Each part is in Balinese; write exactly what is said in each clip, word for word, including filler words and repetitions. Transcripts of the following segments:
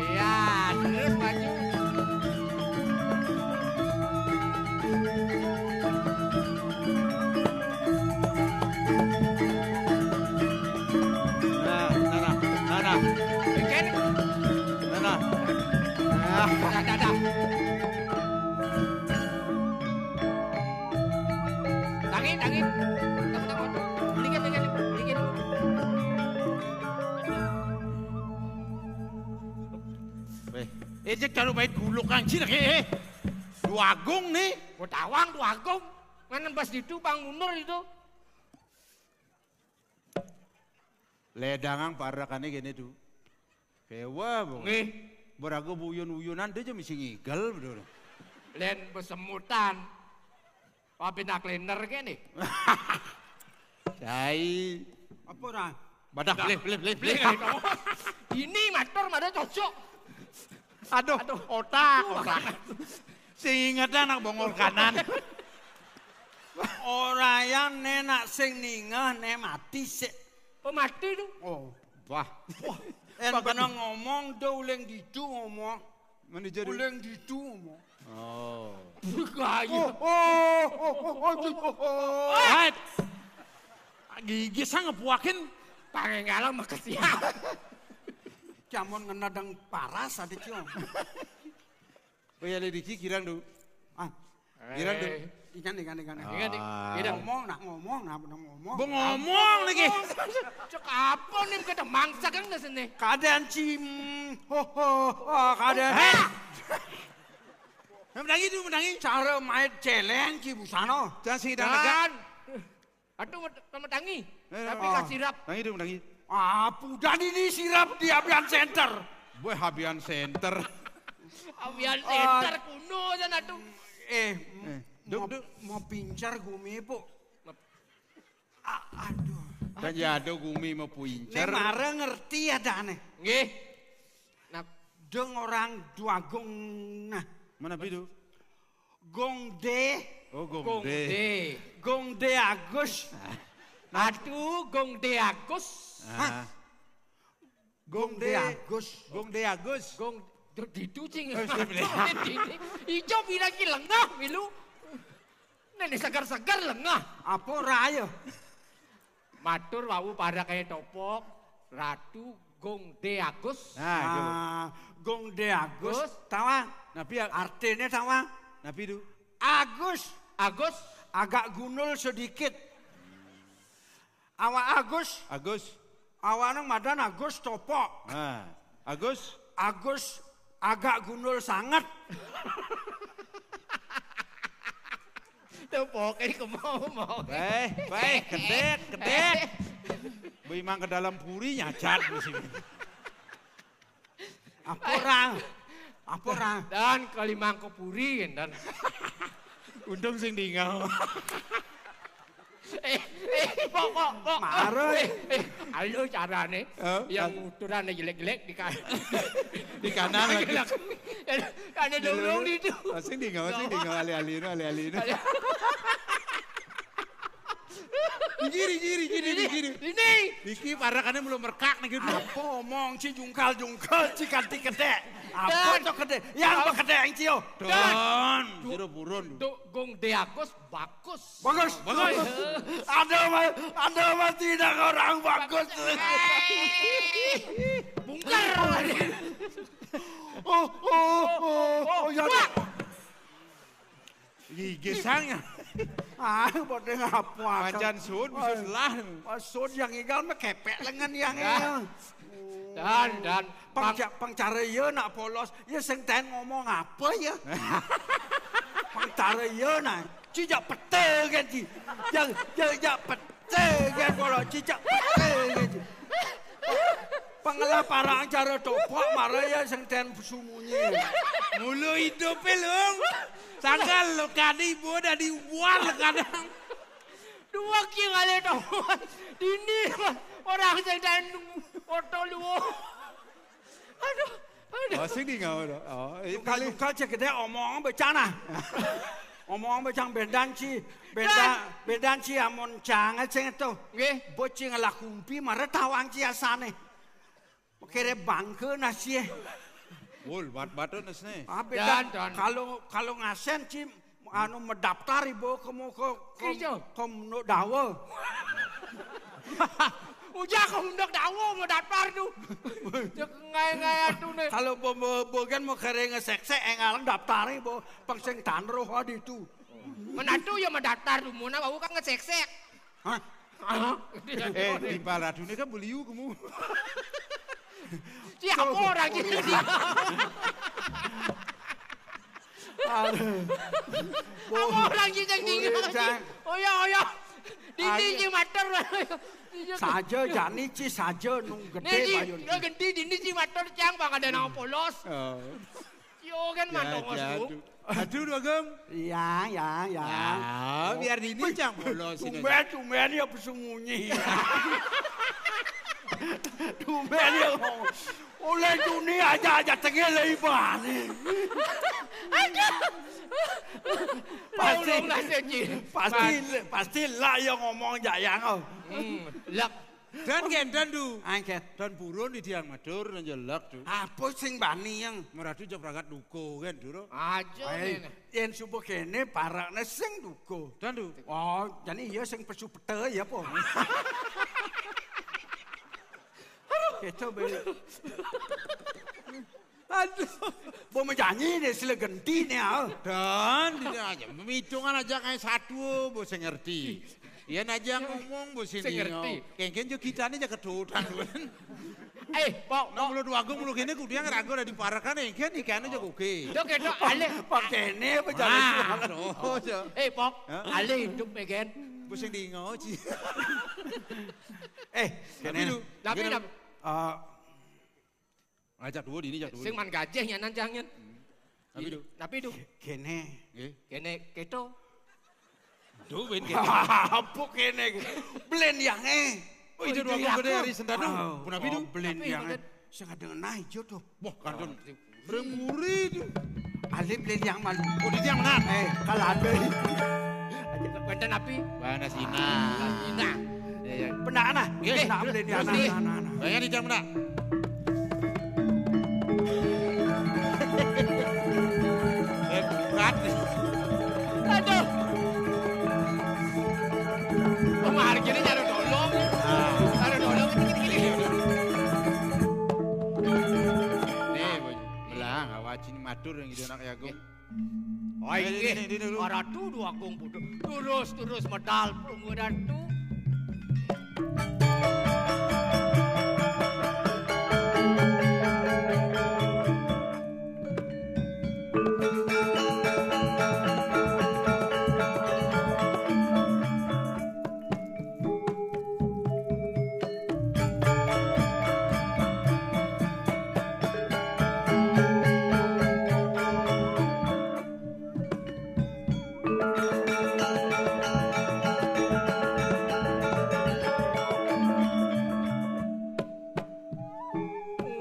Iya, terus maju. Nah, nah, nah, nah, nah. Bikin. Nah, nah. Ah. Dah, dah, dah. Tangi, tangi. Takut, takut. Balikin, balikin, balikin. Weh, eh, cek taruh baik guluk anjir, eh, eh. Duagung nih. Mau tawang Duagung. Mana pas itu Bang Munur itu. Ledangang parakane kene, Du. Kewa, Bu. Nggih. Berago buyun-buyunan dia aja mesti ngigel, betul. Len besemutan. Pabin aklener kene. Cai. Apa ora? Badah, bleh, bleh, bleh, bleh. Ini matur, matur cocok. Aduh, aduh, otak, otak. Sing inget anak bongol kanan. Ora ya, ne nak sing ningeh, ne mati sik. Oh, mati tu. Oh. Wah. Wah. En kena ngomong, do uling didu ngomong. Manajer. Uling didu ngomong. Oh. Kaya. Oh, oh, oh, oh, oh, oh, oh. Hai. Gigi sang ngepuakin. Pangengalang makesian. Jamun ngena deng paras ade cium. Oh ya, lagi girang, Du. Ah. Girang, Du. Eh. Ikan, ikan, ikan. Ah. Ikan, ikan. Ngomong, nak ngomong, nak ngomong. Bo ngomong lagi. Cek apa nih, kata mangsa kan nggak sini. Keadaan cim. Ho, ho, ho, keadaan. Hei. Menangi, Du, menangi. Cara main celeng ki busano. Jangan sing dang negak. Dan Aduh, met-, met-, tangi. Eh, tapi oh. Kasirap. Tangi, Du, tangi. Ah, pudan ini sirap di Abian Center. Boy, Abian Center. Abian Center kuno jan aduh. Eh, eh, Duk, mau, Duk. Mau pincar gumi, Bu. Ah, aduh. Kan ya ada gumi mau pincar. Nek mara ngerti ya dane. Nggih. Nah, deng orang Duagung nah. Mana pitu? Gong D. Oh, Gong D. Gong D Agus. Aduh, Gong D Agus. Ah. Hah? Gong D Agus. Gong D Agus. Gong D-, ditu cing. Eh, sudah. Ijo bilang ki lengah milu. Nenek segar-segar lengah. Apa ora ya? Matur wau para kaya topok, Ratu Gong D Agus. Nah, itu. Ah, Gong D Agus. Agus. Tawang. Napi ya? Artine tawang. Napi itu? Agus. Agus. Agak gundul sedikit. Awak Agus. Agus. Awak nang madan Agus topok. Nah, Agus. Agus agak gundul sangat. Topok ini kemau mau. Baik, baik, kedek, kedek. Bui mang ke dalam puri nyacat di sini. Apa orang? Apa orang? Dan kali mangkepuri dan. Untung sing dingau. Eh, eh, pok, pok, pok. Mare. Eh, eh, ayo carane. Eh, yang uturan jelek-jelek di kan. Di kanan lagi. Ada dong itu. Oh, sing dingau, sing dingau, ali-ali, ali-ali. Giri, giri, giri, giri. Ini. Iki parakane belum merekak nih gitu. Apa omong ci jungkal-jungkal ci kanti kedek. Apa cok kedek? Yang bekedek yang cio. Don. Jero burun. Duk Gong Deakus bagus. Bagus. Bagus. Ada mas, ada mas tidak orang bagus. Bungkar. Oh, oh, oh, oh, ya. Gigi sanga. Ah, bodoh ngapa? Macan sun bisa selah. Sun yang igal mah kepek lengan yang ya. Dan, dan pang, pang cara iya nak polos, ya sing ten ngomong apa ya? Pang cara iya nak, cijak pete kan ji. Yang, yang, yang pete kan polos, cijak pete kan ji. Pengelah parang cara topok marah ya sing ten sunyi. Mulu hidup, Lung. Sangkal lo kadi ibu dari buar kadang. Dua ki ngale to. Dini orang sing dan foto lu. Aduh, aduh. Oh, sing di ngau to. Oh, eh, kali kali cek gede omong becana. Ngomong apa jang bendan ci, bendan, bendan ci amun cang sing to. Nggih. Bocing lah kumpi mara tawang ci asane. Kere bangke nasi. Wul, bat-bat nesne. Ah, bendan, kalau, kalau ngasen ci anu mendaftar ibu kamu ke, ke, ke Mendok Dawa. Ujak ke Mendok Dawa mau daftar tu. Cek ngai-ngai atu ne. Kalau bo-, bo-, bogan mau kere ngesekse engal daftar ibu pang sing tan roh adi tu. Menantu ya mendaftar tu, mau nama kan ngesekse. Hah? Eh, timpal ratu ini kan beliau kamu. Siapa orang ini? Aduh. Apa orang ini yang tinggal? Oh ya, oh ya. Dini ci matur. Saja jani ci saja nung gede bayun. Gede dini ci matur cang bang ada nama polos. Yo kan mandong. Aduh, Agung. Iya, ya, ya. Ya, biar dini cang bolos ini. Tumben, tumben ya bersembunyi. Tumben ya ngomong. Oleh Juni aja, aja tengil lagi bani. Aduh. Pasti, pasti, pasti lah yang ngomong jayang. Hmm, lek Dan gen dan du. Angket. Dan burun di tiang matur dan jelek du. Apa sing bani yang? Meradu jok ragat duko kan dulu. Aja. Yen subuh kene parakne sing duko. Dan du. Oh, jadi iya sing pesu pete ya apa? Kita beli. Aduh. Bo menjanyi nih sila genti nih ah. Dan tidak aja. Memitungan aja kayak satu bo sing ngerti. Iya aja ngomong bo sing ngerti. Kengken jo kita nih jaga tutan kan. Eh, pok, pok. Mulut wagung mulut ini kudu yang ragu ada di parakan ya kan ikan aja oke. Dok ya dok, alih. Pakene apa jalan? Ah, oh, eh, pok, alih hidup ya kan. Bo sing dingo ci. Eh, tapi lu, tapi Ajak dua dini, ajak dua. Sing man gajah nyanan jangan. Tapi du. Tapi du. Kene. Nggih. Kene keto. Duh ben kene. Apa kene? Blen yang eh. Oh, itu dua gede hari sendadu. Punapi du. Blen yang eh. Sing ada ngenah ijo to. Wah, kantun. Remburi du. Alip blen yang malu. Oh, di yang mana? Eh, kalau ada. Aja wenten api. Mana sini? Nah. Ya, ya. Pendak ana. Nggih. Pendak blen yang ana. Bayar di yang mana? Eh, berat. Aduh. Pemargine nyaro dolong. Ah. Nyaro dolong iki gini. Nih, belang awak cini matur yang gitu anak ya, Gung. Oh, inggih. Aratu dua kung putu. Terus, terus medal pelungguh datu.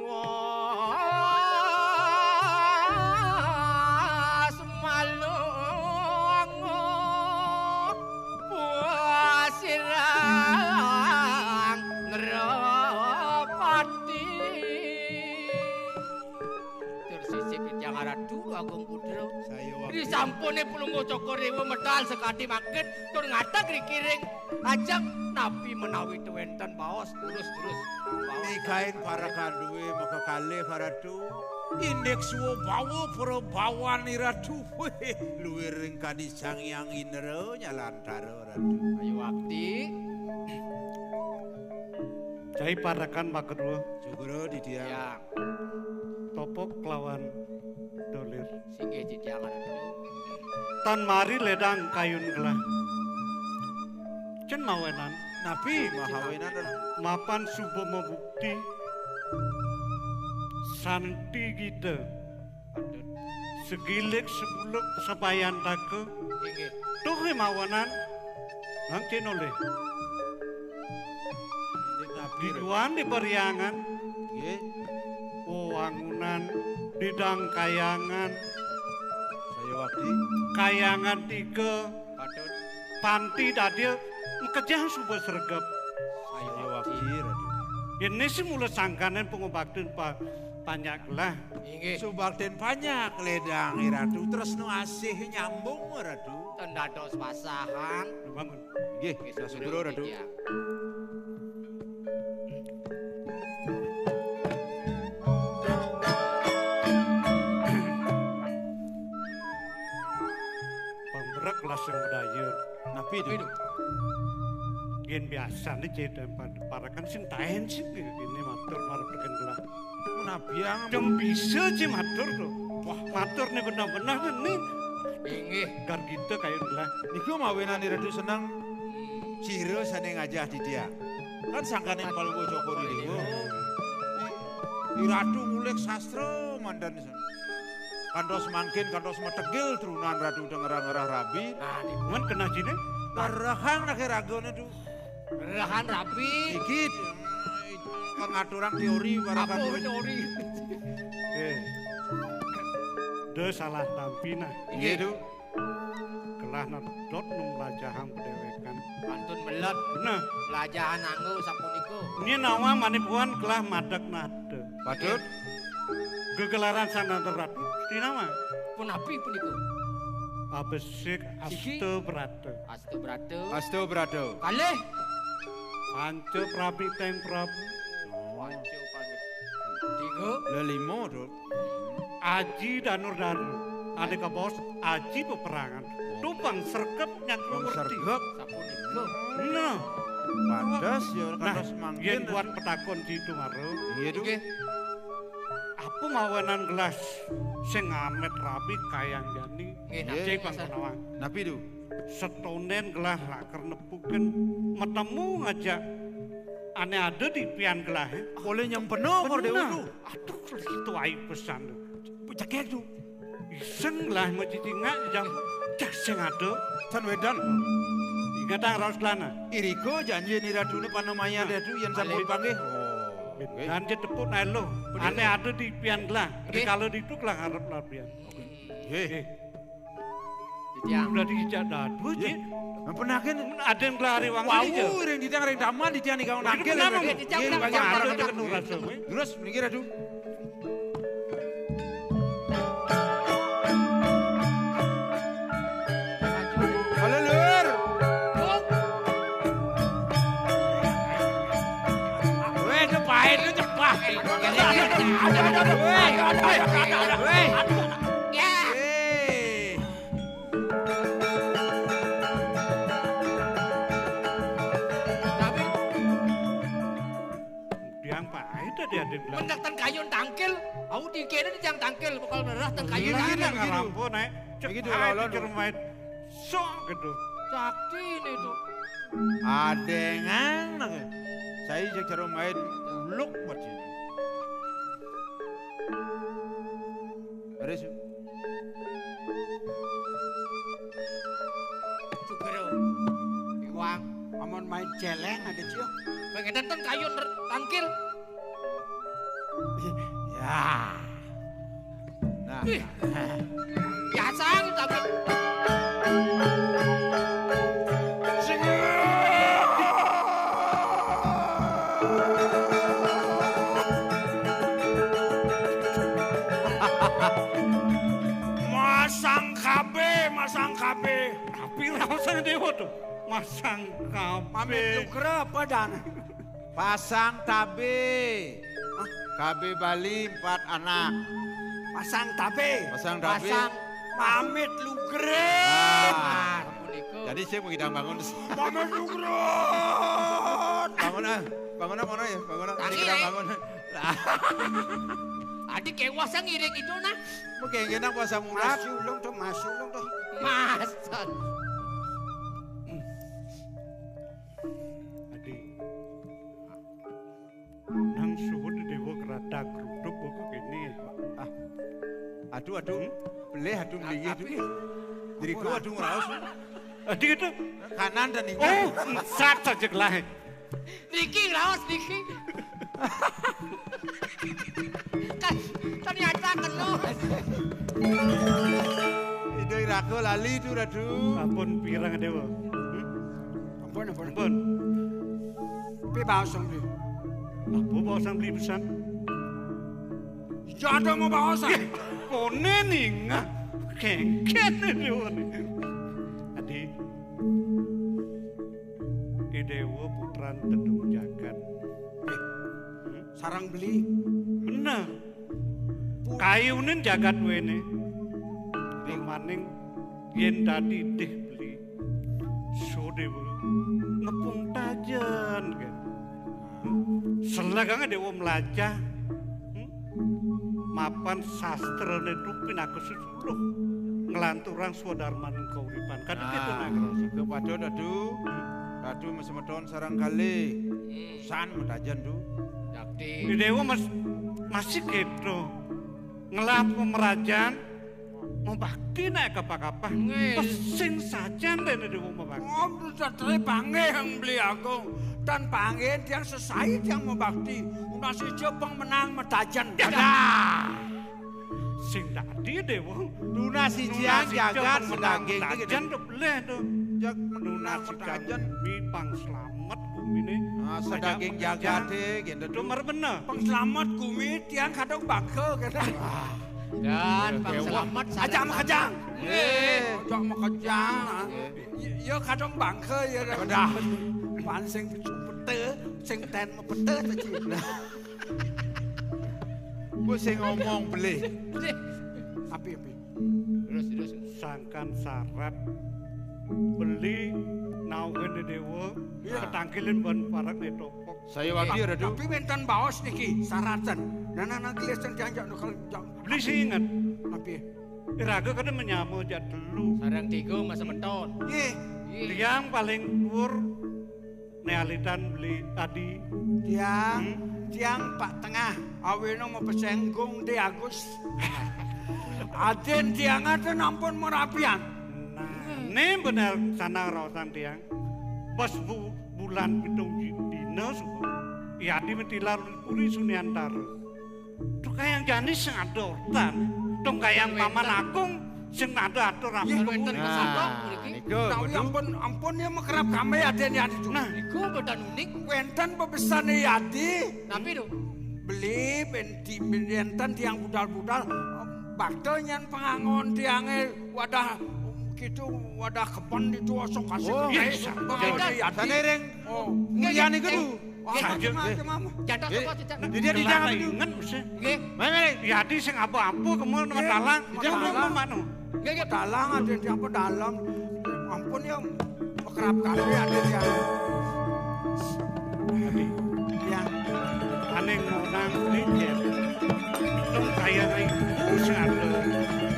Wah, semalung buah sirang ngerepati. Tersisip Hyang Aratu Agung Putra. Saya wakil. Disampune Palungguh Cokor Dewa medal sekadi mangkin tur ngateg rikiring ajeng napi menawi wenten baos terus-terus. Nigain para kanduwe maka kalih Ratu. Indik suwa bawa para bawan Ratu. Wih, luwiring kadi Sang Hyang Indra nyalantara Ratu. Ayo wakti. Cai parakan makedua. Sugra didiang. Ya. Topok lawan dolir. Singgih didiang Ratu. Tan mari ledang kayun gelah. Cen mawenan. Napi mahawenan. Mapan suba mabukti. Santi gita. Segilik sepuluk sabayantaka. Inggih. Tuh mawenan. Nang cen oleh. Inggih napi. Diduan di Pariangan. Nggih. Wewangunan di Dangkayangan. Saya Kayangan tiga, Patut. Panti dadya, makejang suba sregep. Ayo, Ayo, Abdi. Abdi, Ratu. Yén né sing mula sangkaning pangubaktin pa-, panjak gelah. Inggih. Subaktin panjak ledang, Ratu. Tresna asih nyambung, Ratu. Ten dados pasahan. Bangun. Inggih, Inggih, Ratu. Ratu. Iya. Pamrek lasing bedaya. Napi to? Napi to? Yén biasané cai parekan sing taén sing kéné matur marep tekén gelah. Menabiang. Jam bisa cai matur to. Wah, matur né benah-benah né. Inggih. Gargita kayun gelah. Niku mawinan Ratu seneng sira sané ngajah titiang. Kan sangkaning Palungguh Cokor I Déwa. I Ratu ngulik sastra mandan. Kantos mangkin, kantos mategil trunan Ratu teng ngerah-ngerah rabi. Nah, niku. Men kenah jine? Ngerahang nake ragane tu. Ngerahang rabi. Iki, kan ngaturang teori barakan. Apa teori? Eh. De salah tampi nah. Inggih, Tu. Gelah nedot nung mlajahang padéwékan. Pantun melet. Bener. Mlajahang anggo sapunika. Nyén nawang manipuan gelah madeg nada. Patut. Gegelaran sanana Ratu, sinawa. Punapi punika? Abesik Siki? Asta Brata. Asta Brata. Asta Brata. Kalih. Panca Prabiteng Prabu. Panca Prabiteng. Tiga. Lelima, Dut. Aji Danur Danu. Ane kabaos Aji Peperangan. Tupang sregep nyakruwerti. Tupang sregep. Sapunika. Nah. Pantes ya, nah, kantos mangkin yén buat petakon ditu maro. Iya, Tu. Inggih. Apa mawanan gelas sing amet rabi kayang jani? Nggih, napi, Cai Pangkunawan. Napi, Tu? Setonen gelah lakar nepukin matemu ngajak ane ada di pian gelah, ya. Boleh nyempeno, Kor Dewa, Tu. Aduh, itu aib pesan, Tu. Cekek, Tu. Iseng gelah macicingak jam cah sing ada. Tan wedan. Ingetang raos kelana. Irika janji ni Ratune Panamaya, Tu, yen sampun panggih. Oh. Dan cetepuk nae lo. Ane ada di pian gelah. Nggih. Rikala ditu gelah ngarep lapian. Nggih. Nggih. Titiang. Udah dijak dadu, Nggih. Cik. Ampun, agen. Ada yang gelari wang. Wau, ring titiang, ring taman, titiang nika nangkil. Nggih, titiang, nggih, titiang, bagi titiang, ada titiang, tekan rasa, nggih. Terus, minggir, aduh. Halo, Lur. Weh, itu pahit lu, cepat. Weh. Weh. Tapi tiang pahit tadi ada bilang. Mendak ten kayun tangkil, au dikene tiang tangkil, bakal merah ten kayun. Iya, tangkil. Iya, ngarampo, Nek. Cek, gitu, ai, lawan. Pikir main. Sok gitu. Sakti ini tuh. Adengan, nah. Saya cek cara main uluk buat sini. Beres. Sugero. Iwang. Amun main celeng ada, Cil. Pengen nonton kayun tangkil. Ya. Nah. Ih. Biasa gitu, tapi. Masang K B, masang K B. Tapi raosane dewa to. Masang K B. Pamit nugra apa, Dan? Pasang tabe. Hah? K B Bali empat anak. Pasang tabe. Pasang tabe. Pasang pamit lugra. Ah. Nah, sapunika. Jadi saya mau ngidang bangun. Pamit lugra. Bangun, ah. Bangun, ah, mono ya. Bangun, ah. Tangi, ngidang eh. Bangun. Lah. Adi kewas yang ngiring itu, nah. Mungkin kena puasa murah. Masih ulung tuh, masih ulung tuh. Mas. Adi. Nang suwun dewa keradak gruduk kok kene. Ah. Aduh, aduh. Hmm? Pelih, aduh, nah, mlinggih, tapi aduh. Diriku, aduh, ngraos. Adi itu. Kanan dan inggil. Oh, sat saja kelahi. Niki ngraos, niki. Kan ternyata kena. Ide Aku lali tu, Ratu. Ampun pirang, Dewa. Hmm? Ampun, ampun. Ampun. Pi baos, Beli? Apa baos, Beli, pisan? Jada mau baos, ah? Koné ningah. Kéngkén, Dewa né. Adi. I Déwa putran tedung jagat. Hmm? Sareng Beli. Bener. Kayunin jagat wéné. Maning yén dadi idih Beli. So Déwa ngepung tajen, kan. Selegangé Déwa melajah. Hmm? Mapan sastrané tu pinaka sesuluh nglanturang swadarmaning kauripan. Kadén kéto, nah, Ratu. Kepada Ratu, Ratu masemeton sareng kalih. Hmm. San matajen tu. Dakti. Déwa mas-, masih kéto. Ngelah pemerajan, mabakti nak kapah-kapah. Nggih. Pesing sajan déné Déwa mabakti. Oh, satré panggih Beli Agung. Tan panggih tiang sesai tiang mabakti. Unas ija pang menang matajen. Ya. Sing dadi Déwa. Nunas siji jagat sedaging matajen to beleh to. Jak nunas matajen. Mi pang slamet guminé. Ah, sedaging jagaté, gitu. Cuma bener. Pang slamet gumi tiang kadung bangga, gitu. Dan pang slamet aja makejang. Eh, aja makejang. Ya, ya kadung bangga ya. Udah. Pan sing pete, sing ten mepete to, Ci. Ku sing ngomong belih. Api, api. Terus, terus. Sangkan syarat Beli nauhin Déwa, iya, ketangkilin ban parak netopok. Saya wadi, Ratu. Tapi wénten baos niki, syaratan. Nah, nah, nah, gelis sing dianjak nukel, jak. Beli sing inget. Api. Iraga kada menyama jak telu. Sareng tiga masa meton. Nggih. Nggih. Tiang paling dhuwur. Né alitan Beli Adi. Tiang, hmm? Tiang pak tengah, awéna mapesenggung Dé Agus. Adin tiang ada nampun merapian. Nah, né bener sana raosan tiang. Pas bu-, bulan pitung di-, dina suba. I Adi matilar puri Suniantara. Tukayang jani sing ada ortan. Tukayang Paman Agung sing ada atur apa. Nggih, wénten. Nah, pesantren mriki. Niku, menawi ampun, ampun ya mekerap kami adén ya itu. Nah, niku mboten unik. Wénten pepesan ya Adi. Napi to? Beli ben di, wénten tiang budal-budal, bakda nyén pangangon tiangé wadah, gitu, wadah kepen itu osok kasih. Oh, kepen. Iya, pengawalnya Yadi. Sané ring Oh. Nggih, nggih, niku, eh, nggih. Wah, saja. Macam-macam, Mam. Jatuh. Eh, sapa cecak? Dia di dalam itu. Inget mesti. Nggih. Mari, mari. Yadi sing apa-apa kemul nama dalang. Dia mau manu. Nggih, nggih. Dalang ada di apa dalam. Ampun ya. Mekerap kali ada dia. Adi. Ya. Ané ngonang dikit. Dong kaya ibu sing ada.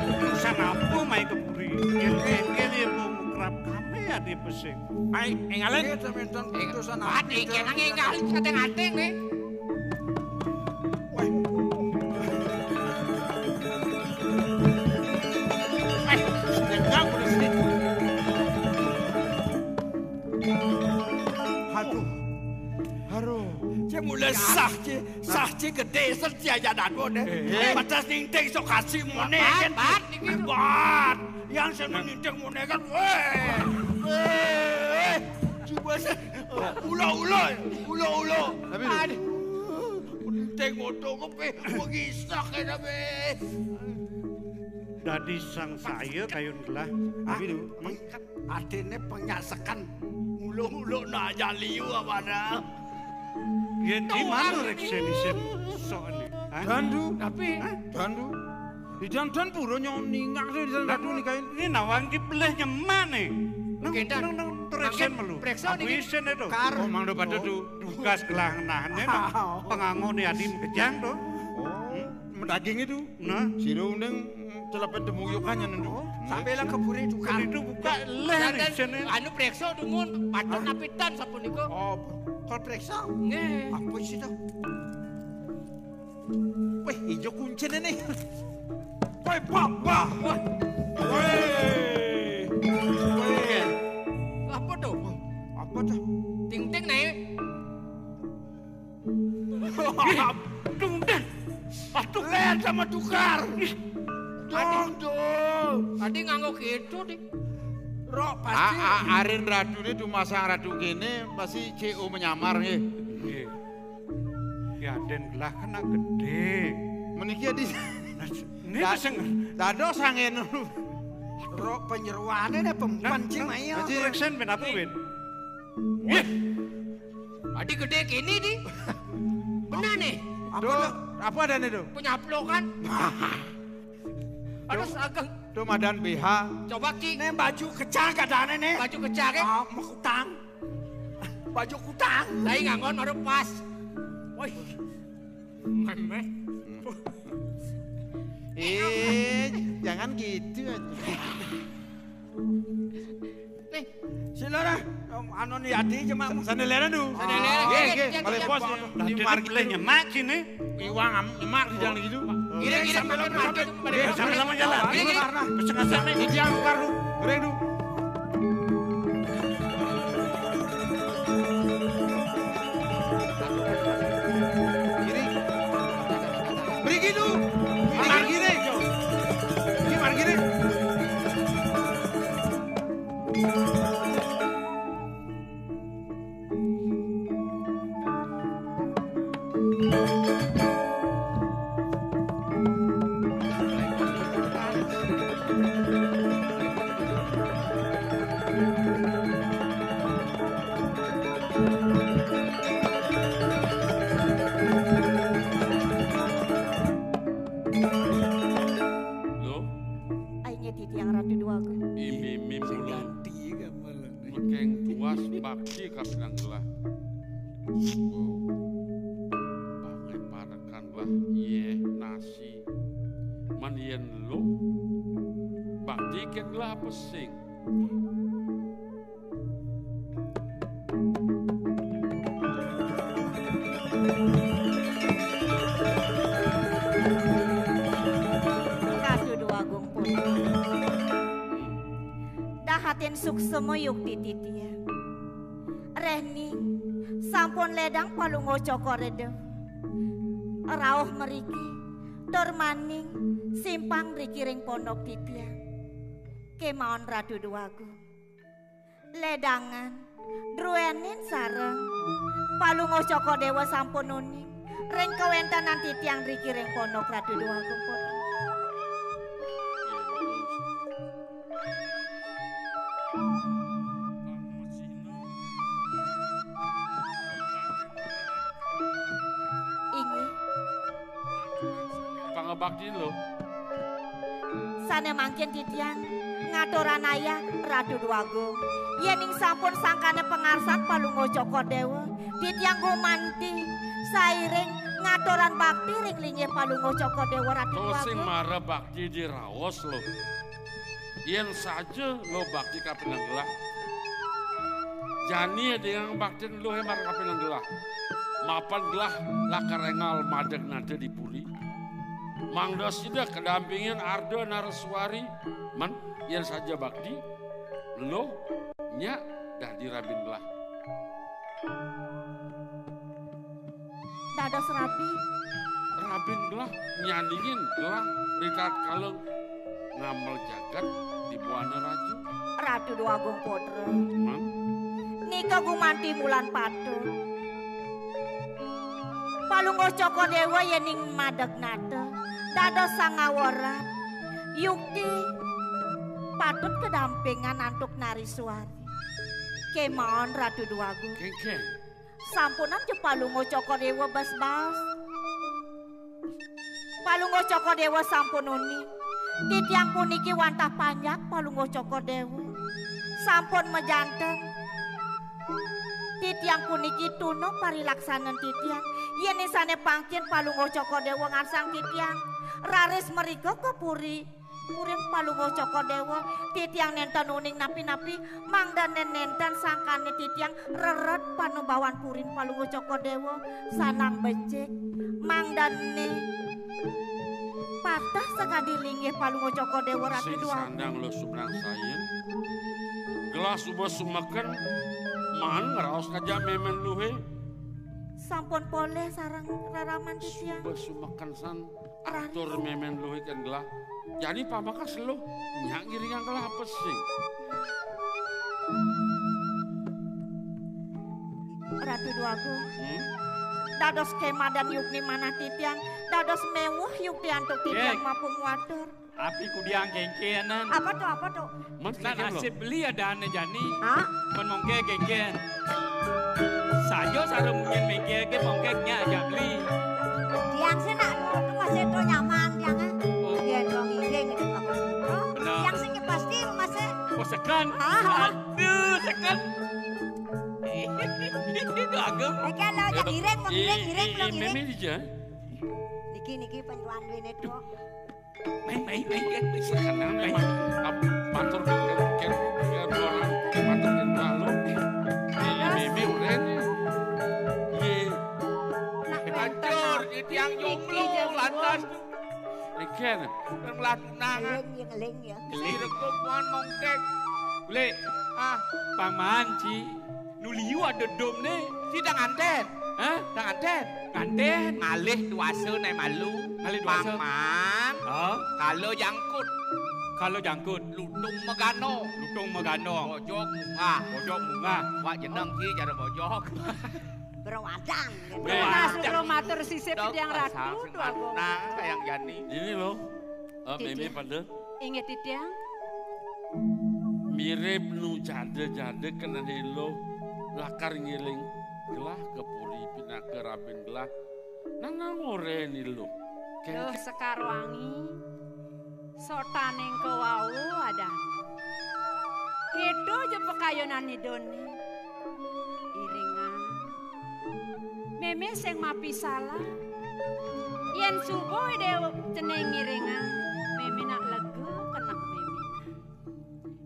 Urusan apa mai kepuri? Yang kengkel ya mau mekerap kami ya di pesing. Ai, engalen. Iya, minta putusan. Adi, kena engalen, kadang-kadang nih. Wah. Eh, sedang udah sih. Aduh. Aduh. Cek mulai sah, cek. Sah, cek gedé, sah, cek aja dadu, deh. Eh. Batas ninting sok kasih mone, kan. Bat, bat, niki. Bat. Yang saya meninting mone, kan. Weh. Weh. Coba sih. Ulo-ulo, ulo-ulo. Tapi aduh. Meninting moto kepe, wong isak ya, tapi. Dadi sang saya kayun gelah. Tapi lho, hmm? Adene penyasekan nguluk-nguluk nak ajak liu apa dah? Yen di mana rek senisin sok ini? Hah? Dandu. Tapi hah? Dandu. Di dandan pura nyong ningak tuh di dandu nih kain. Ini nawang ki pelih nyemak nih. Nang, nang, nang, terus melu. Preksa nih. Aku isin itu. Kar. Oh, mangdo pada tuh. Tugas gelah nah, ini pengangon nih adim kejang tuh. Oh, hmm? Mendaging itu. Nah. Sira uning celepen temuyukan nyen, Nduk. Oh, sampai lah keburi tukang. Itu buka leh nih, sini. Anu preksa dungun, patut napitan sapunika. Oh, kal preksa? Nggih. Apa sih to? Weh, ijo kuncine nih. Weh, babah. Wah. Weh. Weh. Apa to? Apa to? Ting-ting naik. Ih, tunggu. Aduh. Leh sama tukar. Ih. Dong, dong. Tadi nganggo gitu, Dik. Rok pasti. A, a, arin radune dumasang radu kene pasti C O menyamar nggih. Nggih. Ya den gelah kena gedhe. Meniki di Nah, ini Da-, sing dados angin. Rok penyeruane ne pempen sing mayo. Reksen ben apa, Ben? Wih. Tadi gedhe kene, Dik. Bener nih. Apa, Dok? Apa adane, Dok? Penyaplokan. Terus ageng. Tuh madan B H. Coba ki. Nih baju kecak adane nih. Baju kecak ya? Ah, mau kutang. Baju kutang. Saya ngangon baru pas. Woi. Memeh. Eh, jangan gitu atuh. Nih, sila dah. Om, anu ni adi cuma. Sana lera du. Sana lera. Nggih, nggih, nggih, malih nggih, pos. Lah, di dene margi pilih nyemak sini. Iwang am-, nyemak di dalam gitu. Kira-kira sambil makan sambil madu, nggih, sambil sama jalan. Nggih, nggih. Karena pesengasan nih. Ini yang karu. Goreng du. Kiri. Mriki du. Margi nih. Ini margi nih. Lho? Ai nggih titiang Ratu Dewagung. Imimim ulun. Ganti gambar. Mekeng tuas bakti kapinanggelah. Wow. Pangeparekan lah yeh nasi. Man yen lo bakti ken lah pesing. Ratu Dewagung Putra. Dahatin suksema yukti titiang. Rehning sampun ledang Palungguh Cokor Dewa. Rauh mriki tur maning simpang mriki ring pondok titiang. Kemawon Ratu Dewagung. Ledangan, druenin sareng Palungguh Cokor Dewa sampun uning ring kawentenan titiang mriki ring pondok Ratu Dewagung Putra. Inggih. Pangebakti lo. Sane mangkin titiang ngaturang ayah Ratu Dewagung. Yening sampun sangkane pangarsan Palungguh Cokor Dewa, titiang gumanti sairing ngaturang bakti ring linggih Palungguh Cokor Dewa Ratu Dewagung. To sing mara bakti diraos lo. Yen saja lo bakti kapinanggelah. Jani dengan baktin lo he mara kapinanggelah. Mapan gelah lakar engal madeg nada di puri. Mangda sida kedampingin Arda Naraswari, men yen saja bakti, lo nyak dadi rabin gelah. Dados rabi. Rabin gelah nyandingin gelah ritatkala ngamel jagat di Buana Raja. Ratu Dewagung Putra. Man. Nika gumanti mulan patut. Palungguh Cokor Dewa yening madeg nata dados sang ngawerat. Yukti patut kedampingan antuk Naraswari. Kemawon Ratu Dewagung. Kengkeng. Sampunang ja Palungguh Cokor Dewa bas-bas. Palungguh Cokor Dewa sampun uning. Titiang puniki wantah panjak Palungguh Cokor Dewa. Sampun majanten. Titiang puniki tuna parilaksanan titiang. Yen sane pangkin Palungguh Cokor Dewa ngarsang titiang. Raris mrika ka puri. Purin Palungguh Cokor Dewa, titiang nenten uning napi-napi, mangdane nenten sangkane titiang reret panubawan purin Palungguh Cokor Dewa, sanang becik, mangdane patah sakadi linggih Palungguh Cokor Dewa Ratu Sing Dewa. Sandang lo subrang sayen. Gelah suba sumeken, man ngraos kaja memen luhe. Sampun polih sareng raraman titiang. Suba sumeken san. Atur memen luhe kan gelah. Jani pamekas lo, nyak ngiringang kelapa sih. Ratu Déwagung. Hmm? Dados kemadan yukti manah titiang, dados mewuh yukti antuk titiang mapung watur. Api kudiang kengkenan. Apa to, apa to? Mas Nah, kengken lo. Nasib beli ada ane jani. Hah? Men mongke kengken. Sajo sare munyin mengke ke mongke nya aja beli. Tiang sih nak nurut tuh masih to nyaman tiang ah. Oh. Yen to ngiring gitu apa. Benar. Tiang sih pasti masih. Oh, sekan. Ah. Aduh, sekan. Itu agak. Oke lo, jadi iring, mau iring, iring, lo iring. Meme aja. Niki, niki penjual duit itu. Main, main, main, main. Sekarang memang ap- matur kengken orang matur kengken lo. Meme uren. Ye. Nak Hancur, di tiang jomblo, lantas. Kengken. Nang latunangan. Ngeling ya, ngeling ya. Sireko puan mongkek. Beli. Ah, paman ci. Nuliu ada dom ne. Si dang anten. Hah? Dang anten. Anten. Ngalih duasa ne malu. Ngalih duasa. Paman. Oh. Kala jangkut. Kala jangkut. Lutung megano. Lutung megano. Bojok mungah. Bojok mungah. Wak jeneng ki cara bojok. Berwadang. Gitu. Berwadang. Mas Roro matur sisip tiang ratu. Nah, sayang jani. Ini lo. Eh, Meme pada. Inggih titiang. Mirip nu jada-jada kena helo lakar ngiring gelah ke puri pinaka rabin gelah. Nang nang ore ni lo. Duh Sekar Wangi. Sotaning kewau adan. Kedo je pekayonan idone. Iringan. Meme sing mapi salah. Yen suba ide cening ngiringan, meme nak lega keneh meme.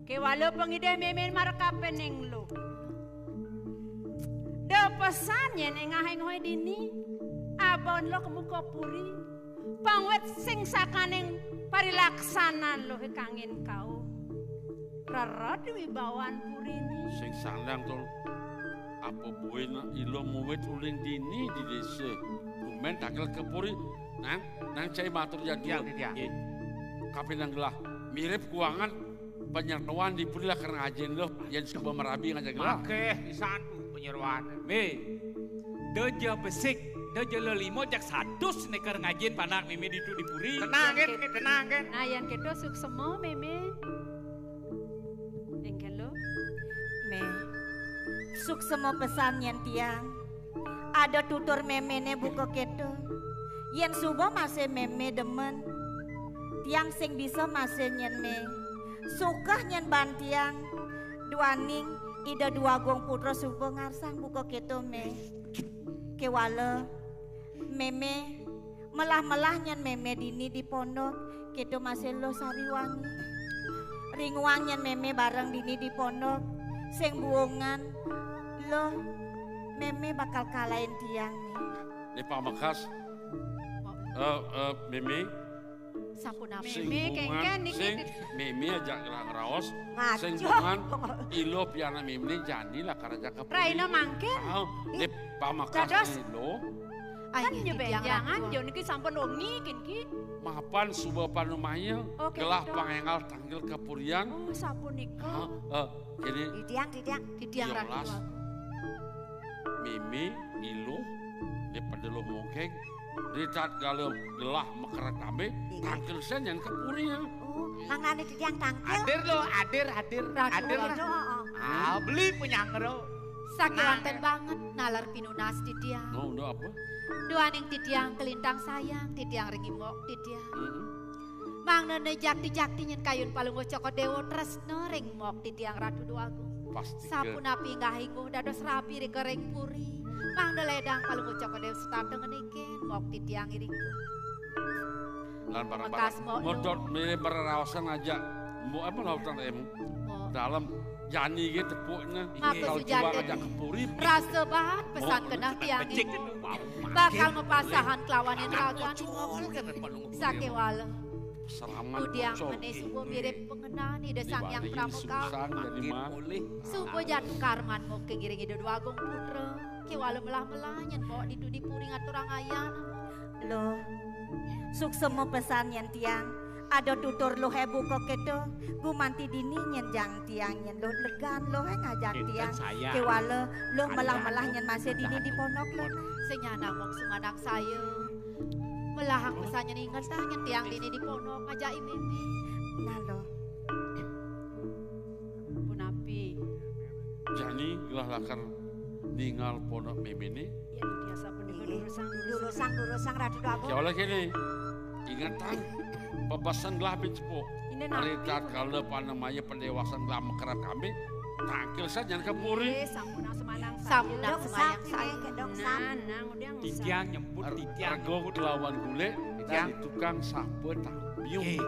Kewala pengidih meme marekapening lo. De pesan yen engah-engohe dini, abon lo ke muka puri, pangwit sing sakaning parilaksanan lo kangin kau. Rered wibawan purini. Sing sandang to apa buin ilo muwit uling dini di desa. Gumen takel ke puri. Nang, nang cai matur jadul. Tiang, tiang. Kapinang gelah. Mirip kuangan penyertuan di puri lakar ngajen lo. Yen suba merabi ngajak gelah. Makeh di satu penyeruan. Me. Deja besik, deja lelimo jak satus nekar ngajin panak meme ditu di puri. Tenang kan, tenang kan. Nah, yen kedo suksema meme. Engken lo. Me. Suksema pesan yen tiang. Ada tutur memene buka keto. Yen suba masih meme demen. Tiang sing bisa masih nyen me. Sukah nyen ban tiang. Duaning Ida Dwagung Putra suba ngarsang buka keto me. Kewala meme melah-melah nyen meme dini di pondok, keto masih lo sariwangi. Ringuang nyen meme bareng dini di pondok, sing buungan lo meme bakal kalahin tiang nih. Ini pamekas. Eh, eh, Meme. Sampun Sing meme bungan, kengken niki. Sing Meme aja gelah ngeraos. Ngaco. Sing bungan ilo piana Meme ni jani lah karaja ke puri. Raina mangkin. Ah, ini pamekas Dados. Ilo. Kan nyebenjangan jo niki sampun wengi kin ki. Mapan suba panumaya. Oke, Gelah betul. Pangengal tanggil kapurian. Oh, sapunika. Ah, eh, ini Titiang, titiang. Titiang Yolas. Ratu. Meme, Ilo, di pedelo mongkeng, di tat galem gelah mekeret tambe, Iya. tangkil sen yang kapurian. Oh, mangane titiang tangkil. Hadir lo, hadir, hadir. Ratu, Hadir lah. Ratu. Oh, oh. Ah, beli penyanggero. Sakewanten banget nalar pinunas titiang. No, udah apa? Duaning titiang kelintang sayang, titiang ring Mbok titiang. Mm-mm. Mangda ne jakti-jakti nyen kayun Palungguh Cokor Dewa tresna ring Mbok titiang Ratu Dwagung. Pasti ke. Sapunapi inggah ingguh dados rabi ring puri. Mangda ledang Palungguh Cokor Dewa setata ngenikin Mbok titiang iring. Lan barang-barang. Mekas Mbok Modot milih berraosan aja. Mbok apa lautan em? Mbok. Dalam jani ge tepuknya. Maka Kalau sujati. Jual aja ke puri. Rasa bahat pesan Mbok, kenah tiang Becik ibu. itu bau. Bakal mepasahan kelawanin ragan. Col kan Palungguh. Sakewala. Selamat Kudiang pocong. Mene suba mirip pengenan Ida Sang Hyang Dibalik Pramukawati. Susan jadi mah. Boleh. Suba jatuh karman Mbok ngiring Ida Dwagung Putra. Kewala melah-melah nyen Mbok ditu di puri ngaturang ayan. Loh, suksema pesan yen tiang. Ada tutur luh buka kéto, gumanti dini nyén jang tiang nyén luh legan luh ngajak tiang. Kéwala luh melah-melah nyén masih dini di pondok luh. Sing nyanan mok sumandak saya. Melah pesan nyén ingetang nyén tiang dini di pondok ngajak I Mémé. Nah luh. Punapi? Jani gelah lakar ningal pondok Méméné. Ya, biasa pun durusang, durusang. Durusang, durusang, Ratu Déwa Agung. Ya oleh kéné, ingetang pepesan gelah bin sepuh. Ari tatkala panamaya padéwasan gelah makerep kami, tangkil saja ka puri. Sampunang semanang. Sampunang semanang. Nah, nah, udah. Titiang nyebut, titiang rego lawan gulé, titiang tukang sapa tambiung.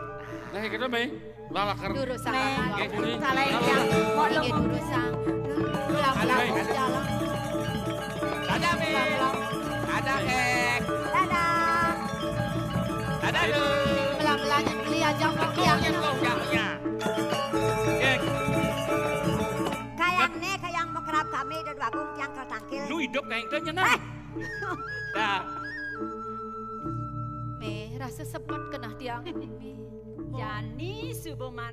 Nah, kéto, Mé. Lalakar. Durusang. Nggih, Guru. Salah yang mau ngomong. Durusang. Pulang, pulang, jalan. Dadah, Mé. Dadah, Kek. Dadah. Dadah, Lu. Pelan-pelan, beli aja, Kek. Kek. Kayang né, kayang makerep kami, Déwa Agung, tiang ketangkil. Lu hidup kayang itu nyenang. Dah. Mé, rasa sepet kenah tiang, Mé. Jani suba man-